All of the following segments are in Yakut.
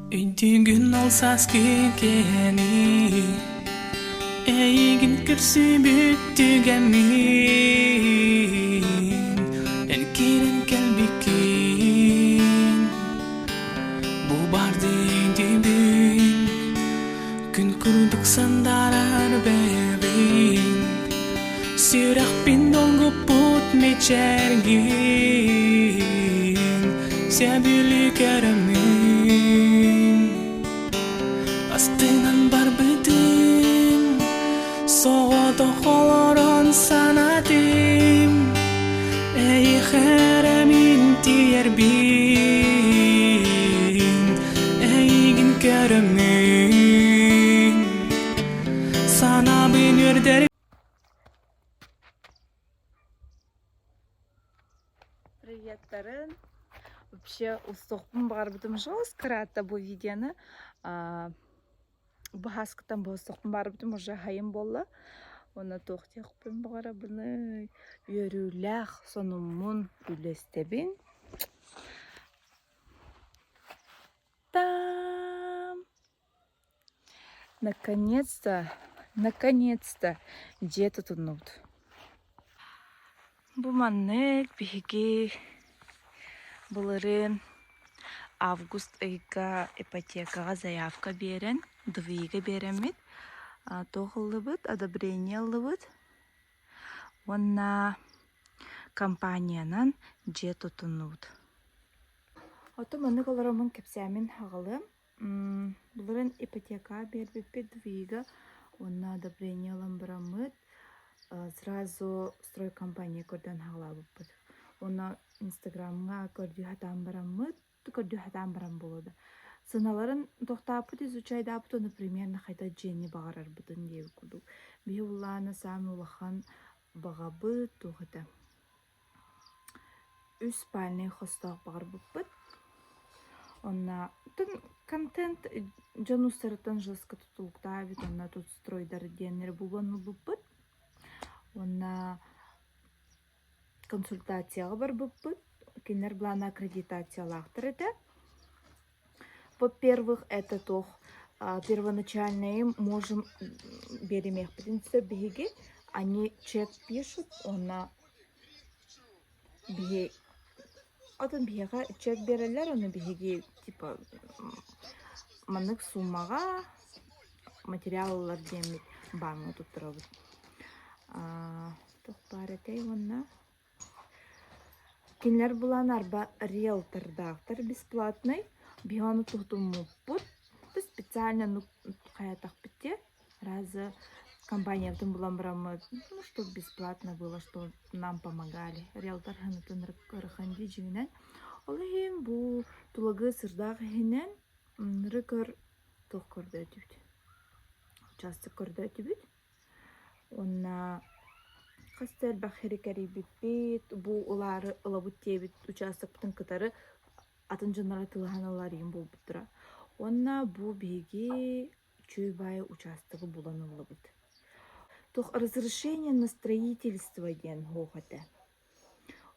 Өйдүүгүн ол сааскы кэми Эйигин көрсүбүт түгэммин Эн киирэн кэлбиккин Бу барды өйдүүбүн Күн курдук сандаарар бэйэбин Сүрэхпин долгуппут мичээргин Сөбүлүү көрөммүн Астынан барбытым Соҕотох олорон санатым Эйиэхэ эрэ мин тиийэрбин Эйигин көрөммүн Санаабын үөрдэр Приветтарын. Вообще устуохпун баҕарбытым жестко ыраатта бу видеоны. Быһааскыттан буһустуохпун баҕарбытым уже хайым буолла. Уонна туох диэхпин баҕарабыный? Үөрүүлээх сонуммун үллэстэбин. Там! Наконец-то, наконец-то дьиэ тутуннубут. Бу маннык биһиги былырыын август ыйга ипотекаҕа заявка биэрэн, ДВИ-гэ биэрэммит, туох ыллыбыт, одобрение ыллыбыт уонна компаниянан дьиэ тутуннубут. Оттон маннык олороммун кэпсээммин аҕалыам. Былырыын ипотекаҕа биэрбиппит ДВИ-га уонна одобрение ылан бараммыт сразу стройкомпания көрдөөн хаалаабыппыт. Уонна Инстаграмҥа көрдүү сатаан бараммыт, көрдүү сатаан баран буолуо да, сыаналарын тохтооппут, изучайдаабыт уонна примерно хайдах дьиэни баҕарарбытын диэбит курдук. Биһи улаана саамай улахан баҕабыт туох этэ Үс спальнай хостоох баҕарбыппыт. Онно контент дьон устарыттан жестко тутулуктаах эбит онно тут стройдар диэннэри булан ылбыппыт. Уонна консультацияҕа барбыппыт. Кинилэр былаана аккредитациялаахтар этэ. Во-первых, это туох первоначальные можем биэримиэхпитин сөп биһиги. Они чек пишут, уонна биһи Атын биһиэхэ чек биэрэллэр, ону биһиги типа маннык суумаҕа материал ылар диэммит бааҥҥа туттарабыт. Туох баар этэй уонна Кинилэр булан арба риэлтордаахтар бесплатнай. Биһи ону тутуммуппут. Специально ну хайатахпыт дии. Разы компаниябытын булан бараммыт, ну, чтоб бесплатно было, что нам помогали. Риэлтор ханытын ырыхан дии дьиҥинэн. Ол иһин бу Тулагы сырдаах иһинэн ыры көр туох көрдөөтүбүт. Участок көрдөөтүбүт. Уонна хас да элбэх сири кэрийбиппит, бу ылаары ылабыт диэбит учаастакпытын кытары атын дьоннор атыылаһан ылар игин буолбуттара. Уонна бу биһиги үчүгэй баайы учаастагы булан ыллыбыт. Туох разрешение на строительство диэн суох этэ.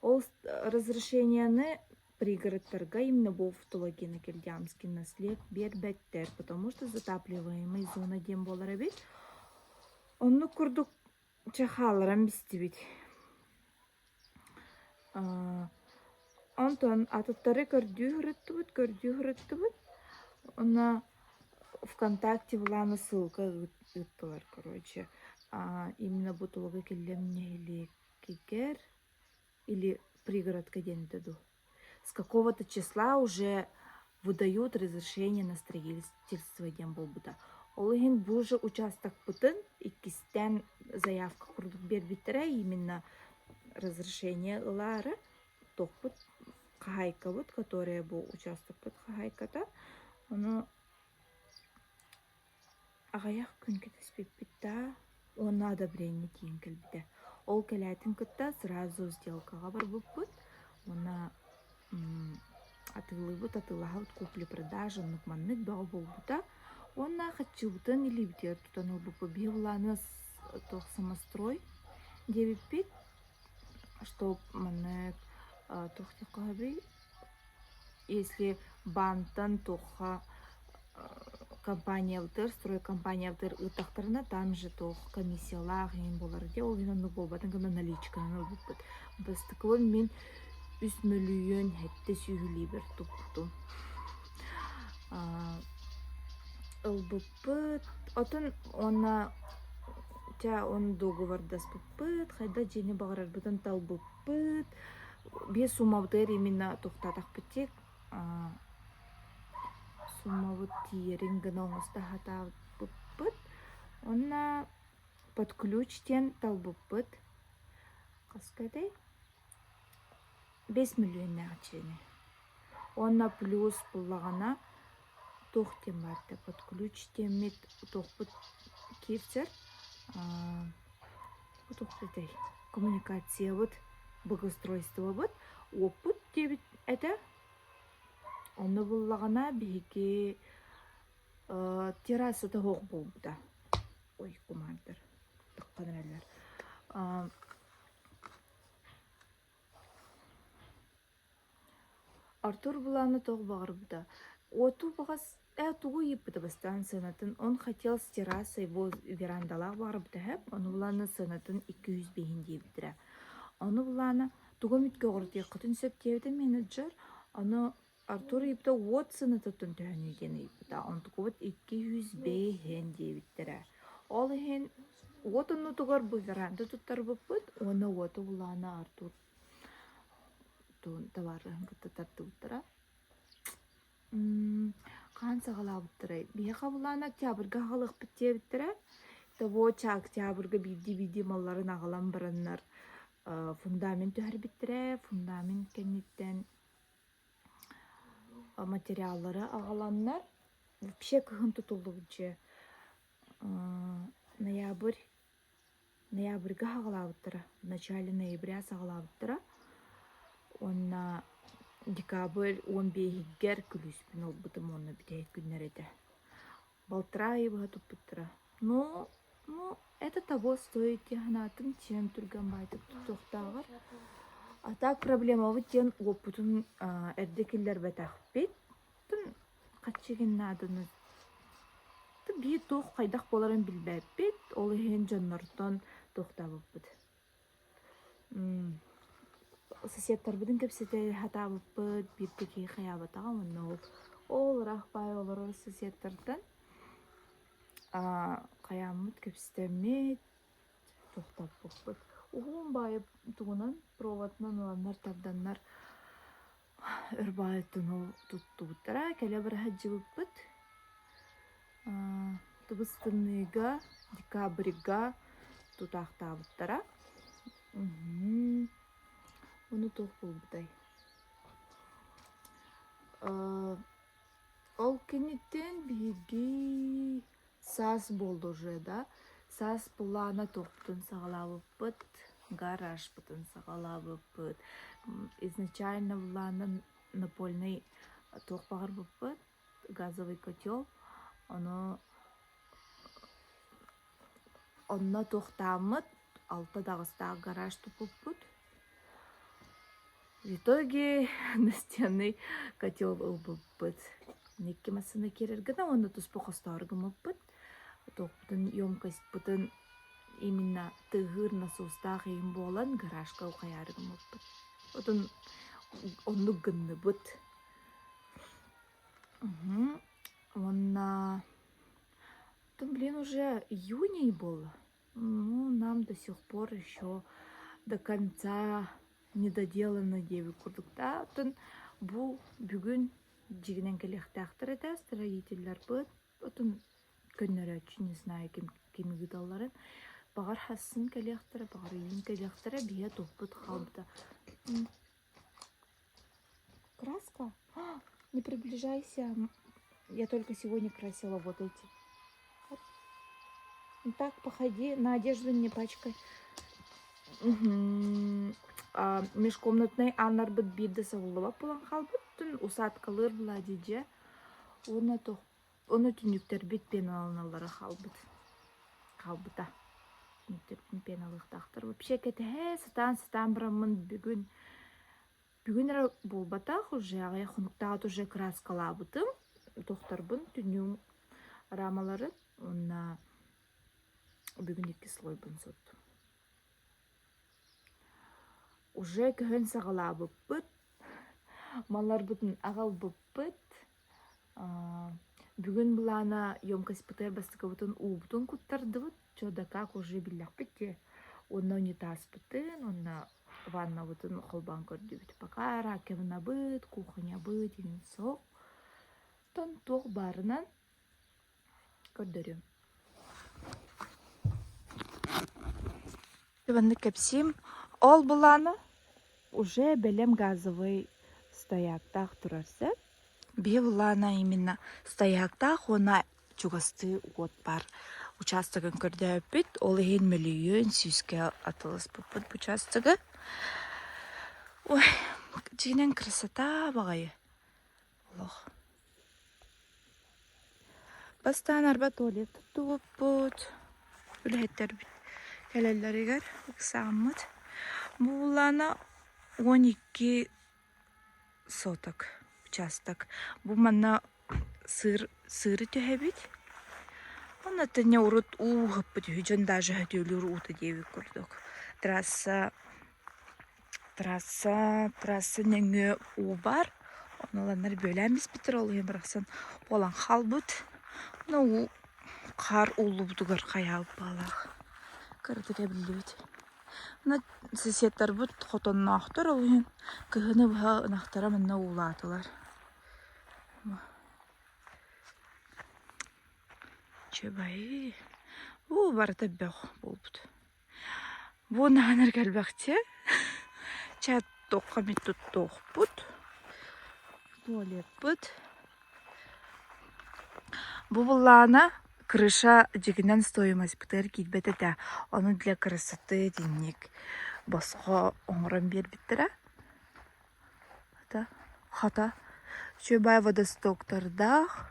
Ол разрешениены пригородтарга именно бу Тулагино-Кирдямский наслед биэрбэттэр, потому что затапливаемый зона диэн буолар эбит. Оннук курдук чэ хаалларан бистибит. Онтон атыттары көрдүү сырыттыбыт, көрдүү сырыттыбыт. Онно ВКонтакте былаана ссылка ыыттылар, короче. Именно бу Тулагы Киллэм нэһилиэгигэр или пригородка диэн этэ дуу. С какого-то числа уже выдают разрешение на строительство диэн буолбута. Ол иһин бу уже участокпытын иккистээн заявка курдук биэрбиттэрэ именно разрешение ылаары туохпут хаһаайкабыт, которая бу участокпыт хаһаайката, ону Аҕыйах күн кэтэспиппит даа уонна одобрение тиийэн кэлбитэ. Ол кэлээтин кытта сразу сделкаҕа барбыппыт уонна атыылыыбыт, атыылаһабыт купли-продажа оннук маннык бөҕө буолбута. Уонна хаччыбытын илиибитигэр тутан ылбыппыт. Биһи былааны туох самострой диэбиппит, что маннык туох диэххэ сөбүй если баантан туохха. компаниябытыгар, стройкомпаниябытыгар ыыттахтарына там же туох комиссиялаах иһин буолар дии, ол иһин оннук буолбатын гына наличканан ылбыппыт. Бастакыбын мин 3 700 000-лиибэр туппутум. Ылбыппыт. Отон уонна ча он договордаспыппыт, хайдах дьиэни баҕарарбытын талбыппыт. Биэс суммабытыгар именно туохтаатахпыт дии суммабыт тиийэрин гына оҥосто сатаабыппыт. Уонна под ключ диэн талбыппыт. Хаска этэй? 5 миллионнаах дьиэни. Уонна плюс буллаҕына туох диэн баар этэ под ключ диэммит туохпут киирсэр туох этэй коммуникациябыт благоустройствобыт уоппут диэбит этэ. Онно буллаҕына биһиги террасата суох буолбута. Ой, кумаардар таххан эрэллэр. Артур былаана туох баҕарбыта? Уоту баҕас ээ тугу ыйыппыта бастаан сыанатын он хотел с террасой верандалаах баҕарбыта һэп ону былаана сыанатын 205 диэбиттэрэ. Ону былаана тугу эмит көҕүрүтүөххүтүн сөп диэбитэ менеджер. Ону Артур ыйыппыта уот сыанатыттан төһөнүй диэн ыйыппыта. Онтукубут 205 диэбиттэрэ. Ол иһин уот оннутугар бу веранда туттарбыппыт уонна уоту былаана Артур табаарыһын кытта тардыбыттара. Хаһан саҕалаабыттарай? Биһиэхэ былаана октябрьга аҕалыахпыт диэбиттэрэ. Того октябрьга биирдии-биирдии малларын аҕалан бараннар фундамент түһэрбиттэрэ. Фундамент кэнниттэн материаллары аҕаланнар вообще кыһын тутуллубут дьиэ ноябрь ноябрьга саҕалаабыттара, в начале ноября саҕалаабыттара уонна декабрь 15-игэр күлүүспүн ылбытым уонна бүтэһик күннэр этэ. Балтараа ый быһа туппуттара. Ну, ну, это того стоит дии санаатым, чем түргэн баайдык тутуохтааҕар. А так проблемабыт диэн уоппутун эрдэ киллэрбэтэхпит. Хаччыгын нааданы биир туох хайдах буоларын билбэппит, ол иһин дьоннортон туохтаабыппыт. Соседтарбытын кэпсэтэ сатаабыппыт, биирдэ киһи хайаабатаҕа уонна ол ол ыраах баай олорор соседтартан хайааммыт кэпсэтэммит тохтоппуппут. Уһун баайы тугунан проводынан ыланнар тарданнар өр баайыттан ол туттубуттара кэлэ бара сылдьыбыппыт. Тыбыс-тымныыга декабрьга тутаахтаабыттара. Ону туох буолбутай? Ол кэнниттэн биһиги саас буолла уже да саас былаана туохпутун саҕалаабыппыт, гаражпытын саҕалаабыппыт. Изначально былаана напольный туох баҕарбыппыт, газовый котел. Ону онно туохтааммыт алта даҕастаах гараж туппуппут. В итоге настенный котел ылбыппыт. Икки массыына киирэр гына уонна туспа хостоору гыммыппыт. Туохпутун емкостьпытын именно тыаһыыр насостаах иһин буолан гаражка хайаары гыммыппыт. Отон оннук гынныбыт. Уонна блин, уже июнь был. Ну, нам до сих пор еще до конца не доделано диэбит курдук да. Оттон бу бүгүн дьигинэн кэлиэхтээхтэр этэ строителларбыт. Отон көннөрөөччү не знаю ким кими ыыталларын. Баҕар хассын кэлиэхтэрэ, баҕар иин кэлиэхтэрэ, биһиэ туппут хаалбыта. Краска? Не приближайся. Я только сегодня красила вот эти. Ну так, походи, на одежду не пачкай. Межкомнатнай ааннарбыт биирдэ сабыллыбат буолан хаалбыт. Усадкалыыр была дьэ. Уонна Ону түннүктэрбит пеналаналлара хаалбыт. Хаалбыта. Түннүктэрбин пеналыахтаахтар. Вообще кэтэһэ сатаан-сатаан бараммын бүгүн бүгүн эрэ буолбатах уже аҕыйах хонуктааҕыта уже краскалаабытым. Тохторбун түннүгүм. рамаларын уонна бүгүн иккис слойбун соттум. Уже көһөн саҕалаабыппыт, малларбытын аҕалбыппыт. Бүгүн былаана емкостьпытыгар бастакыбытын уубутун куттардыбыт, чё да как уже биллэхпит дии. Уонна унитазпытын, уонна ваннабытын холбоон көрдүбүт. Пока раковинабыт, кухнябыт иһин суох. Оттон туох баарынан көрдөрүөм. Маннык кэпсиим. Ол былаана уже бэлэм газовый стояктаах турар сөп. Биһи былаана именно стояктаах уонна чугастыы уот баар учаастагын көрдөөбүппүт. Ол иһин мөлүйүөн сүүскэ атыласпыппыт бу учаастагы. Ой, дьиҥинэн красота баҕайы олох. Бастаан арба туалет туттубуппут, үлэһиттэрбит кэлэллэригэр ыксааммыт. Буулаана 12 соток учаастак. Бу манна сыыр сыыры түһэбит. Онно тэҥэ урут уу ыһыппыт үһү, дьон даже сөтүөлүүр уута диэбит курдук. Трасса Трасса, трасса нөҥүө уу баар, ону ыланнар бүөлээн биспиттэр, ол иһин барахсан буолан хаалбыт. Ону уу хаар ууллубутугар хайаабыт баалаах кыратык эбиллибит. Аны соседтарбыт хотонноохтор, ол иһин кыһыны быһа ынахтара манна уулаатылар. Чебай, уу барыта бөх буолбут. Бу наһанар кэлбэхчэ чат туохха эмит туттуохпут, туалеппыт. Бу былаана крыша дьигинэн стоимостьпытыгар киирбэт этэ, ону для красоты итинник босхо оҥорон биэрбиттэрэ. Хата, хата үчүгэй водостоктардаах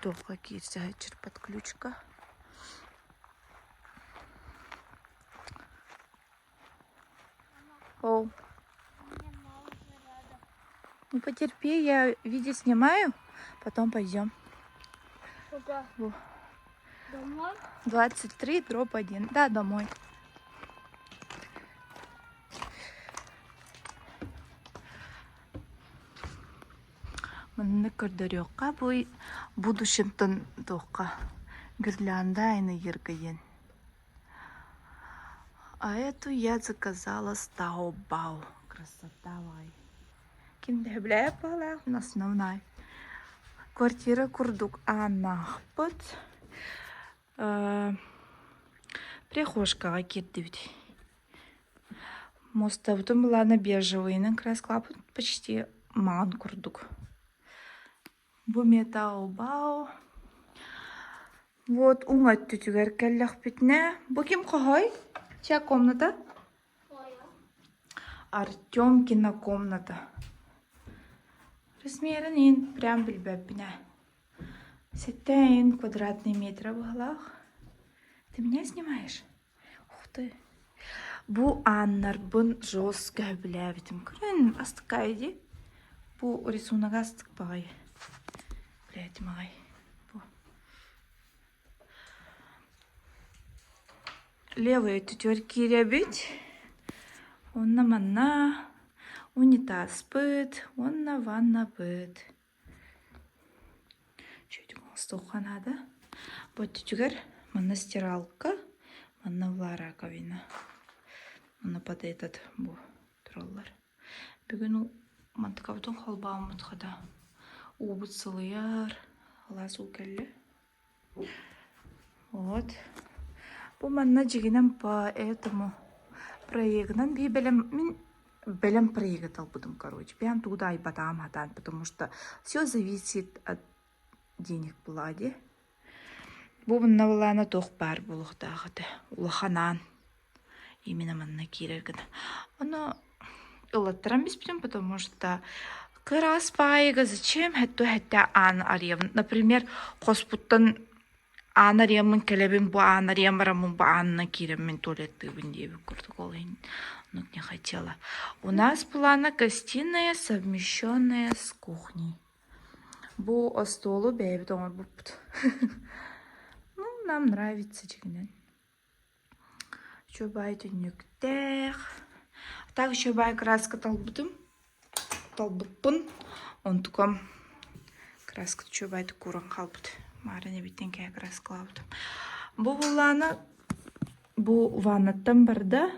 туохха киирсэ сылдьар подключка. Оу. Ну потерпи, я видео снимаю, потом пойдем. Куда? Домой? 23 дробь 1. Да, домой. Маннык көрдөрүөххэ бу будущемтан туохха гирлянда айны ергыйын. А эту я заказала с Таобао. Красота вай. Ким дөһөблээх баалаах основной. Квартира курдук ааннаахпыт. Прихожкаҕа киирдибит. Муостабытын былаана бежевыйынан краскалаабыт почти маҥан курдук. Бу металлбау. Вот уҥа өттүтүгэр кэллэхпитинэ, бу ким хоһой? Чья комната? Артемкина комната. Размерин иһин прям билбэппин ээ. Сэттэ квадратный метра быһалаах. Ты меня снимаешь? Ух ты. Бу ааннарбын жестко сөбүлээбитим. Көрөн астыкка дии. Бу рисунога астык баҕайы. Билээтим аҕай. Бу. Левый өттүтүгэр киирэбит. Уонна манна унитазпыт уонна ваннабыт. Чүтүк оҥостуохха наада. Бу өттүтүгэр манна стиралка, манна была раковина. Манна под этот бу тураллар. Бүгүн мантыкабытын холбооммут хата уубут сылыйар, алаас уу кэллэ. Вот. Бу манна дьигинэн по этому проегынан бии бэлэм мин бэлэм проегы талбытым короче. Прям тугу да айбатаҕым хатаан, потому что все зависит от денег была дии. Бу манна былаана туох баар буолуохтаах этэ. Улахан аан. Именно манна киирэр гына. Ону ыллаттаран биспитим, потому что кыраас баайыга зачем хэттэ аан арыйабын. Например, хоспуттан аан арыйаммын кэлэбин, бу аан арыйан бараммын, бу аанынан киирэммин туалеттыыбын диэбит курдук ол иһин ну не хотела. У нас плана гостиная, совмещенная с кухней. Бу остуолу бэйэбит оҥорбуппут. Ну, нам нравится дьиҥинэн. Үчүгэй түннүктээх. Так үчүгэй краска талбытым. Талбыппын. Онтукам краска үчүгэйдик кууран хаалбыт. Маарын эбиттэн кэһэ краскалаабытым. Бу буллаана бу ваннаттан барда.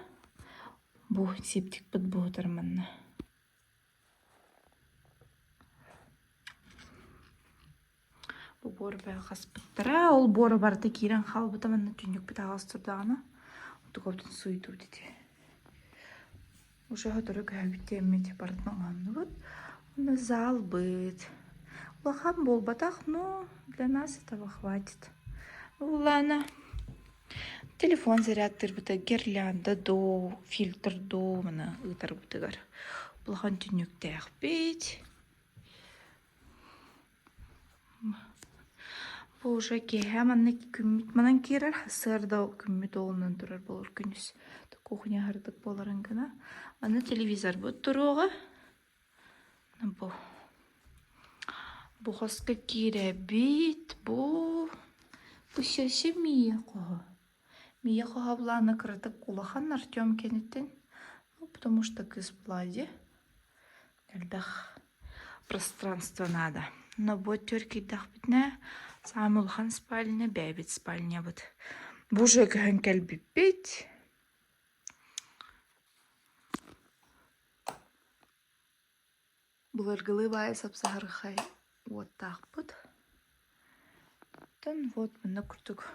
Бу септикпит буһутар манна. Бу буор бөҕө хаспыттара, ол буора барыта киирэн хаалбыта манна түннүкпүт аҕас турдаҕына, онтукабытын сууйдубут ити. Уже сотору көһөбүт диэммит барытын оҥоһуннубут. Уонна заалбыт. Улахан буолбатах, но для нас этого хватит. Улаана телефон зарядтыырбыта гирлянда дуу, фильтр дуу маны ыытарбытыгар улахан түннүктээхпит. Бу уже киэһэ манна күммүт манан киирэр, сарсыарда күммүт оҕунан турар буолар күнүс. Кухня аһардык буоларын гына. Аны телевизорбыт туруоҕа. Бу бу хоско киирэбит. Бу бу сөсө миэ хоһо. Миэ хоһо былаана кыратык улахан Артем кэнниттэн. Ну, потому что кыыс Влади элбэх пространство надо. Но бу өттүгэр киирдэхпитинэ саамай улахан спальня бэйэбит спальнябыт. Бу уже көһөн кэлбиппит. Былыргылыы баайы сап-саһархай уоттаахпыт. Оттон вот манна курдук.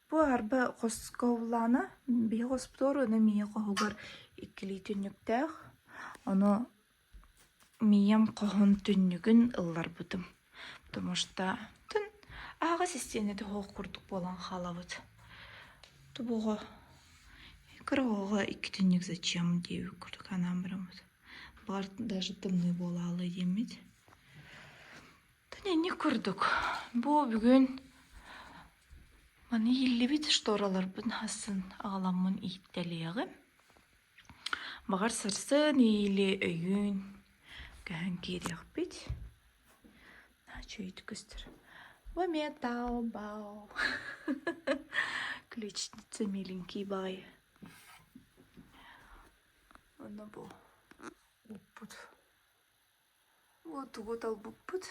Бу арба хоско улаана биһи хоспутугар уонна миэ хоһугар иккилии түннүктээх. Ону Миэм хоһун түннүгүн ылларбытым, потому что аһаҕас истиэнэтэ суох курдук буолан хаалабыт. Тобоҕо кыра оҕоҕо икки түннүк зачем диэбит курдук анаан бараммыт. Баҕар даже тымныы буолаалыы диэммит. Инник курдук. Бу бүгүн маны ииллибит штораларбын хасын аҕаламмын ииттэлиэҕим. Баҕар сарсын или өйүүн көһөн киириэхпит. Үчүгэйдик көстөр. Бу эмиэ тао-бао. Ключница миленький баҕайы. Онно бу уппут. Бу тугу талбыппыт.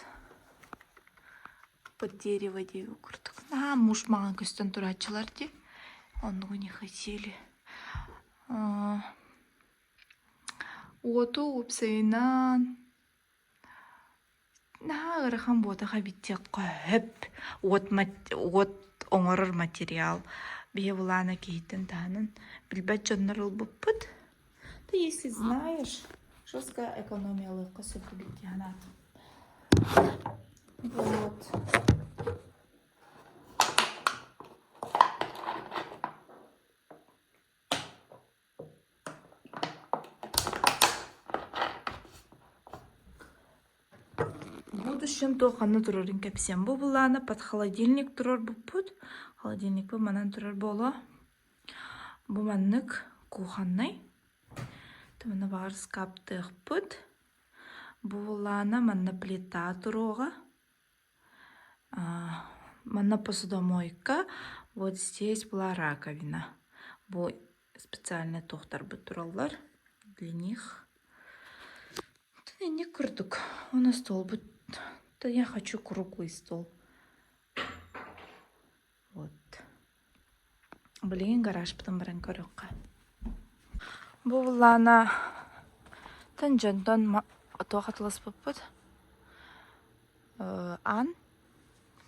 Под дерево диэби курдук. Наһаа муж маҥан көстөн турааччылар дии. Оннугу не хотели. Уоту уопсайынан наһаа ыарахан буотах эбит диэххэ сөп. Уот уот оҥорор материал биһи былаана киһиттэн таһынан билбэт дьоннор ылбыппыт. Ты если знаешь, жестко экономиялыахха сөп эбит дии санаатым. Вот. Будущем туох ханна турарын кэпсиэм. Бу былаана под холодильник турарбыппыт. Холодильникпыт манан турар буолуо. Бу маннык кухоннай. Манна баҕар ыскааптыахпыт. Бу былаана манна плита туруоҕа. Манна посудомойка, вот здесь была раковина. Бу специальный туохтарбыт тураллар для них. Инник курдук. У нас столбут. Да я хочу круглый стол. Вот. Билигин гаражпытын баран көрүөххэ. Бу былаана тан дьонтон туох атыласпыппыт. Аан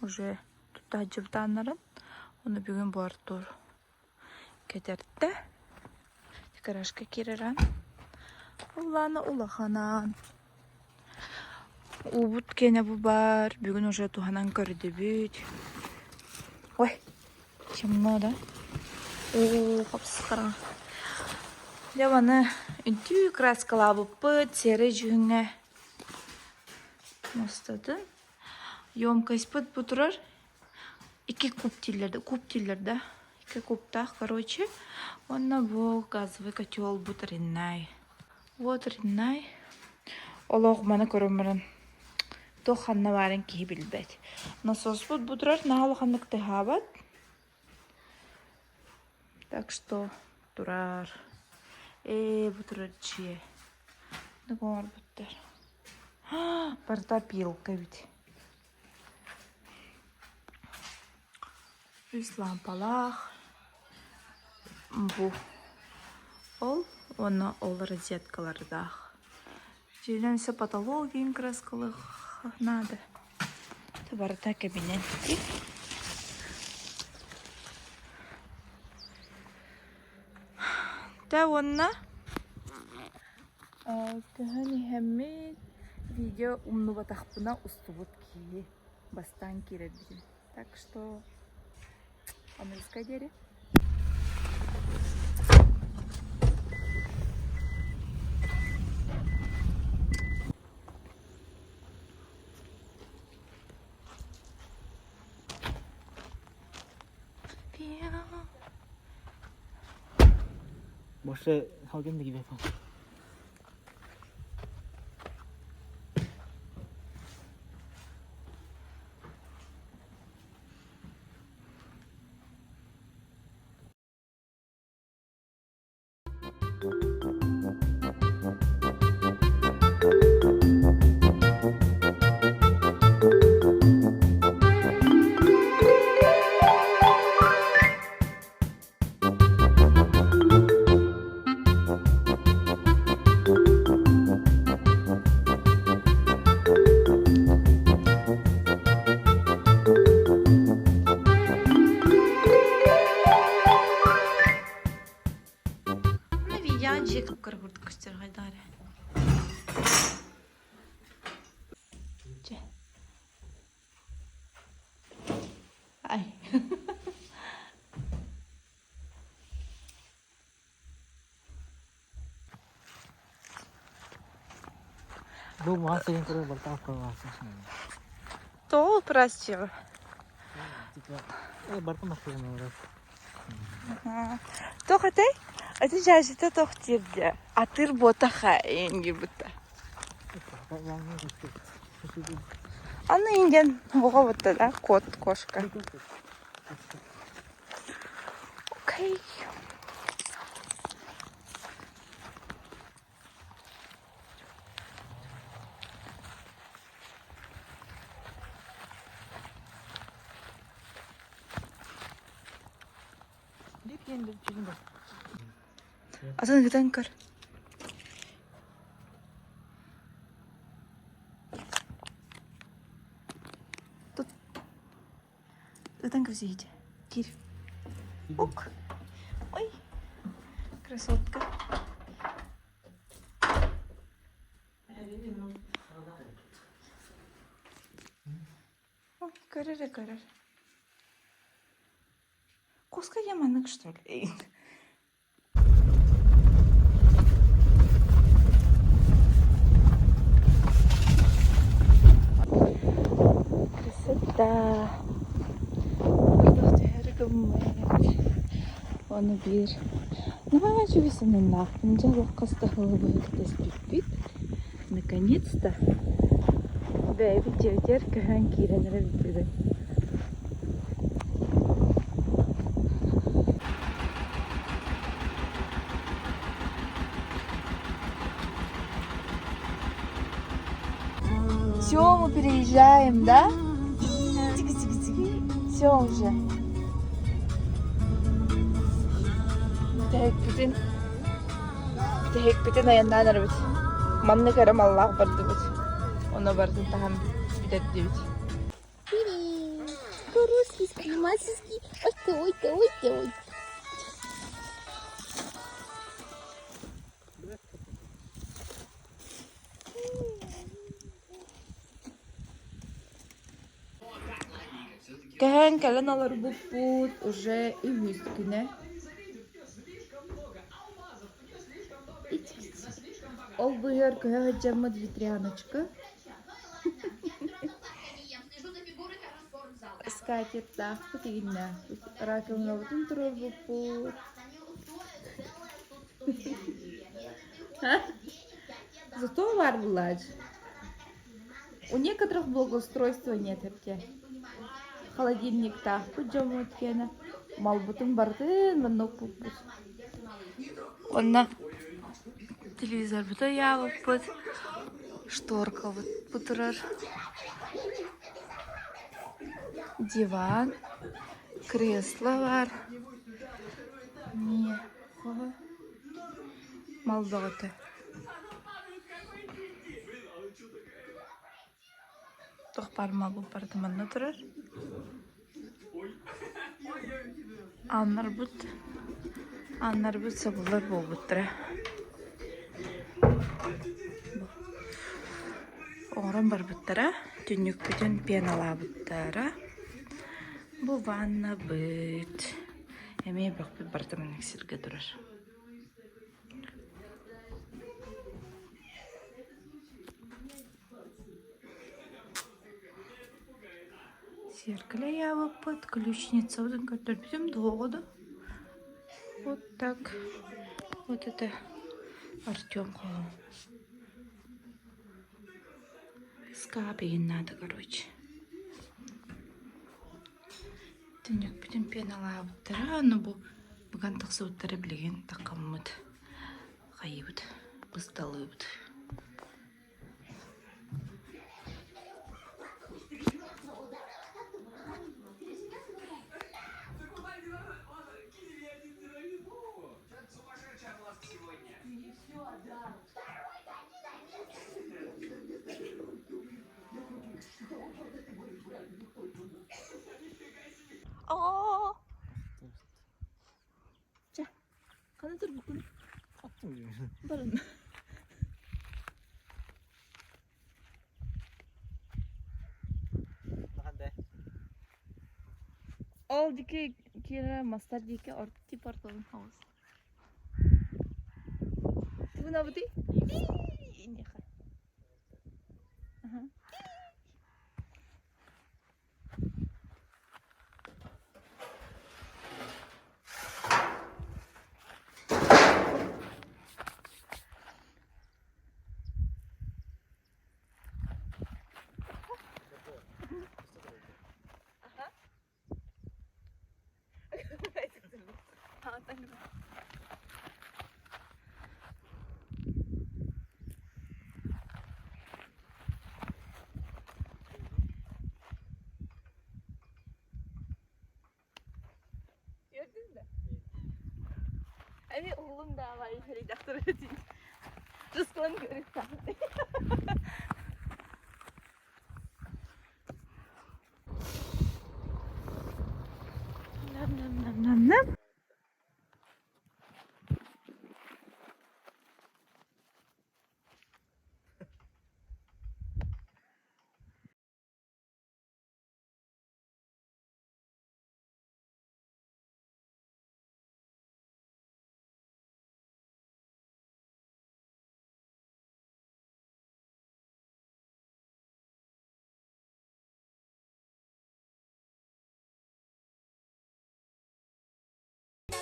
уже тутта сылдьыбыт ааннарын. Ону бүгүн бу Артур кэтэртэ. Гаражка киирэр аан. Улаана улахан аан. Уубут киэнэ бу баар, бүгүн уже туһанан көрдүбүт. Ой, темно да? Оо, хапсыхара. Дьэ маны үнтүү краскалаабыппыт, серый дьүһүҥҥэ мустатын. Емкостьпыт бу турар. Икки куб дииллэр да, куб дииллэр да. Икки кубтаах, короче. Уонна бу газовый котел бу Реннай. Вот Реннай. Олох маны көрөн баран. Туох ханна баарын киһи билбэт. Насоспут бу турар наһаа улаханнык тыаһаабат. Так что турар. Ээ, бу турар дьиэ. Оҥорбуттар. Барыта опилка эбит. Үс лампалаах. Бу ол уонна ол розеткалардаах. Дьиэнэн өссө потолок диэн краскалыах наада. Барыта кэбинэн. Тэ уонна көһөн иһэммит видео умнубатахпына устубут киһи бастаан киирэрбитин. Так что аныгыска диэри. Больше халгын да Видео дьиэ кып-кыра курдук көстөр хайдах эрэ. Чэ. Ай. Бу маас деген көрөр бартаах көрөр Тоҕо простила? Барта махтанар. Тоқ этэй? Ати жажыта тоқ тиэрдэ. Атыр буотаха эҥгибута. Аны инден оҕо бутта да кот кошка. Окей. Атын ыытан көр. Тут Ытан кэбисиһите. Киир. Ук. Ой. Красотка. Ой, көрөр көрөр. Куска яманык, что ли? Красота! Ардах түһээри гыммыт. Ону биир наһаа үчүгэй сананнаахпын. Дьэ олох хас да сылы быһа кэтэспиппит. Наконец-то бэйэбит дьиэбитигэр көһөн киирэн эрэбит бүгүн. Все, мы переезжаем, да? Все уже. Бүтэһикпитин бүтэһикпитин айаннаан эрэбит. Маннык эрэ маллаах бардыбыт. Ону барытын таһан бүтэрдибит. По-русски, скримасиски. Ой ты, ой ты, ой ты, ой. Кэһэн кэлэн олорбуппут уже үһүс күнэ. Ол быыһыгар көһө сылдьаммыт ветряночка Скатертаахпыт игиннээхпит, раковинабытын туруорбуппут. Зато баар булааччы. У некоторых благоустройства нет эбитэ. Холодильниктаахпыт дьоммут киэнэ малбытын барытын манна укпуппут. Онно телевизорбыт ыйаабыппыт, шторкабыт турар, диван, кресло баар. Эмиэ мал бөҕөтө. Туох баар малбыт барыта манна турар. Ааннарбыт ааннарбыт сабыллар буолбуттара. Оҥорон барбыттара, түннүкпүтүн пеналаабыттара. Бу ваннабыт. Эмиэ бөхпүт барыта маннык сиргэ турар. Зеркало ыйаабыппыт, ключницабытын көрдөрбүтүм дуоҕа да. Вот так. Вот это Артем хоһо. Ыскаап игин надо, короче. Түннүкпүтүн пеналаабыттара, аны бу быган тахсыбыттара билигин такаммыт. Хайыыбыт, бысталыыбыт. Оо! Чэ, хана турбуккун? Барын. Ол диэки киирэ мастар диэки тип ортолун хаус. Тыбынабытый? Инеха. Ага. Gördün mü? Эми уһулун даавай редактор Рускалан көрүттэ. Нам-нам-нам-нам-нам.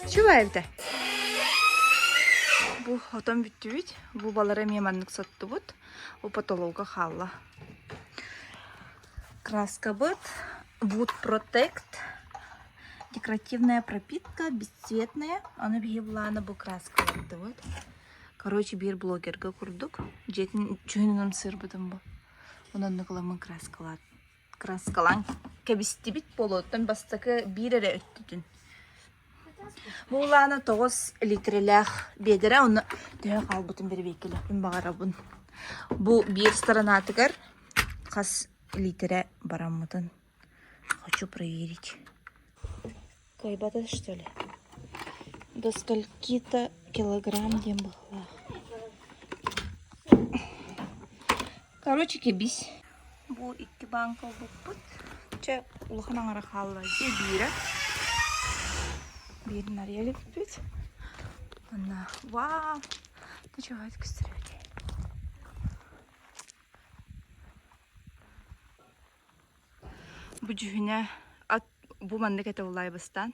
Чубайбыта. Бу отон бүттүбүт. Бу балары эмиэ маннык соттубут. Бу потолокка хаалла. Краскабыт Wood Protect. Декоративная пропитка, бесцветная. Аны биһи былаана бу краскалардыбыт. Короче, биир блогерга курдук. Дьиэтин чүһүнүнэн сырбытым бу. Онон ныгыламмын краскалаат. Краскалаан кэбистибит буолуоттан бастакы биир эрэ өттүтүн. Бу улаана 9 литрэлээх биэдэрэ, онно төһө хаалбытын бэрэбиэркэлиэхпин баҕарабын. Бу биир сторонатыгар хас литрэ бараммытын хочу проверить. Кыайбата что ли? До скольки-то килограмм диэн быһыылаах. Короче, кэбис. Бу икки бааҥка ылбыппыт. Чэ, улахан аҥара хаалла. Дьиэ биирэ. Биирин арыйа иликпит. Анна, вау! Ты чего это Бу дьүһүнэ ат бу маннык этэ улаайбыстаан.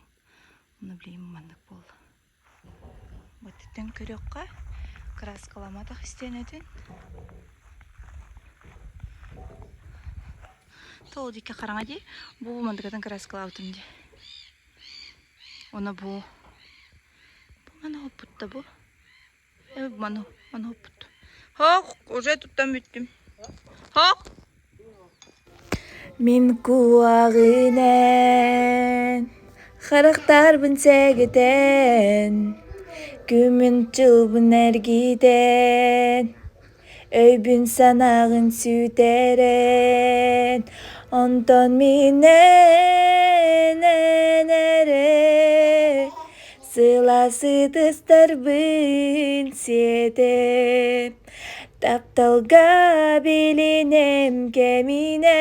Ону билигин маннык буолла. Быттыттан көрүөххэ кырааскаламматах истиэнэтин. Ол диэки хараҥа дии. Бу мандыкатын краскалаабытым дии. Уонна бу бу маны хоппутта бу. Э маны маны хоппут. Хоох, уже туттан бүттүм. Хоох. Мин куоҕунэн харахтарбын сэгэтэн, күммүн дьылбын эргитэн, өйбүн санааҕын сүтэрэн, онтон мин эн эрэ сылаас ытыстарбын сиэтэн Тапталга билинэм кэминэн,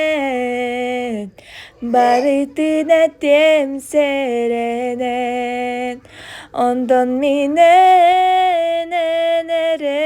барытын этиэм сэрэнэн, онтон мин эн эрэ.